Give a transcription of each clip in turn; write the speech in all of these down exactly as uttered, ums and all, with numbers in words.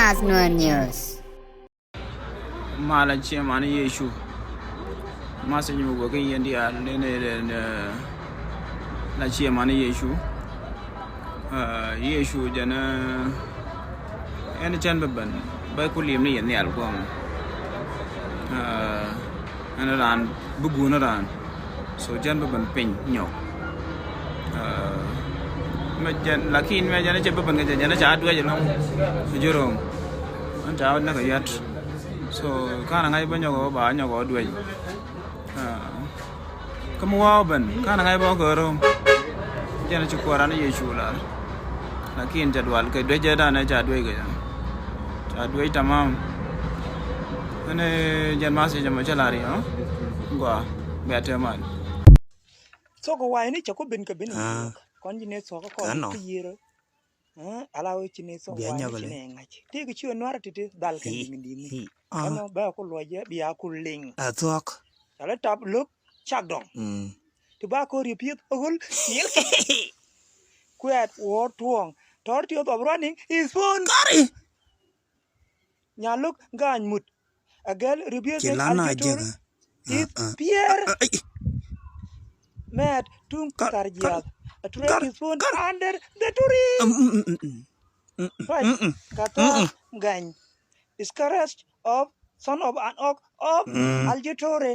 As Nuer News. Mal a ciɛ mani Yecu. Message mi wä kä yɛn diaal ni ni ni la ciɛ mani Yecu. Yecu jɛn ɛn cɛn bä ben bä ku lim ni yɛn nhial guɔm. Ɛn raan bi guun raan. So jɛn bä ben piny nyɔk. Mɛ jɛn lakin mɛ jɛn cɛ bä ben kɛ jɛn ca duec lɔŋ. Jɛ rom ɛn ca näk kɛ yat. So kanɛ ŋa̱c bä nyɔk ba nyɔk duec. Kä mi wa̱a̱ ben kanɛ ŋa̱c bä kɛ rom. Jɛn ci kuɔran Yecu lar. Lakin jadwal kɛ duec jɛ danɛ ca duec kɛ jɛn. Ca duec tamam. Ɛn jɛn message mɔ cä lar yɔ. Gua bɛ te mal. Thok wayni cɛ ku ben kɛ ben. Kɔn ji̱ ne thok kɔn kɛ yirä. Ala wä ci ne thok wayni ci ne ŋa̱c. Ti kɛ ci nuar ti ti dhal kɛ liŋ di ni. Ɛn bɛ ku luɔc jɛ bia ku liŋ. A thok. Ala tap luk cak dɔŋ. Ti ba kori pieth a ɣöl niel kɛ. Kuɛt wä tuɔŋ tɔr ti ɣöth of running is phone. Kari. Nyaluk gaany mut. A gɛl ribieth ci la na jek. Ti pier. Mɛt tung thar jiath. A trek is phone under the tree. Ruac ka thar gany. Is carest of son of an oak of aljitore.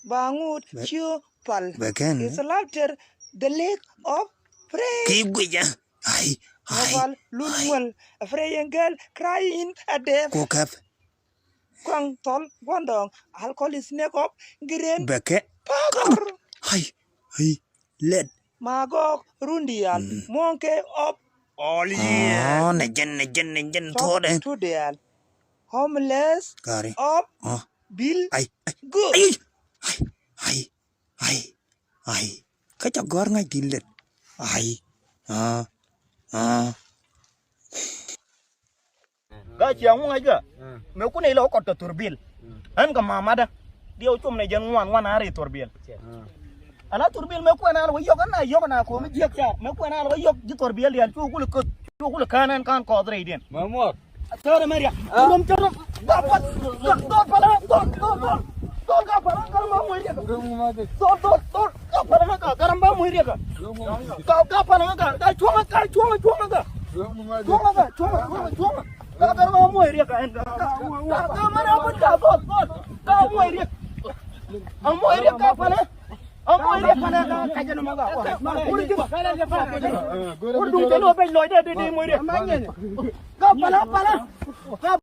Ba ŋut cio pal. Is laughter the lake of praise. Ki guic ɛ. Ai, ai, pal lul muel. A praying girl crying a death. Ku kɛp. Kuaŋ thɔl guandɔŋ alcohol is snake of green. Bɛ kɛ. Ai, ai, lɛt. Magog rundial monkey of all year. Nɛ jɛn nɛ jɛn nɛ jɛn thɔɔdɛ. Tudial homeless of Bill. Ai, ai, good. Ai, ai, ai. Ai, kä ca gɔ̱r ŋa̱c di̱n lɛt. Ai, aa, aa. Ka cia ŋuŋ a jua mɛ kun ilɛ wä kɔt tɔ thurbil. Ɛn kɛ mamadä diɛ wä cum nɛ jɛn ŋuan ŋuan a ri thurbil. Ala thurbil mɛ kuɛn al wä yɔk ɛn na yɔk ɛn a komi jiɛk car mɛ kuɛn al wä yɔk ji̱ thurbil dial cu kul käth cu kul kään ɛn kään kɔɔth rɛydiɛn. Tɔɔrɛ mɛ riak. Tɔɔrɛ mɛ riak. Dɔɔr pala dɔɔr dɔɔr dɔɔr dɔɔr ka pala ka ma mɔ riak. Dɔɔr dɔɔr dɔɔr ka pala ka ka ma mɔ riak. Ka ka pala ka ka cuɔŋ ka cuɔŋ cuɔŋ ka. Cuɔŋ ka cuɔŋ cuɔŋ cuɔŋ. Ka ka ma mɔ riak ka ɛn ka. Ka ma na mɔ ka dɔɔr dɔɔr ka mɔ riak. A mɔ riak ka pala. A mɔ riak pala ka ka jɛ na ma ka. Kul jɛ. Kul duŋ tɛ ni wä bɛc lɔc dɛ dɛ mɔ riak. Ka pala pala.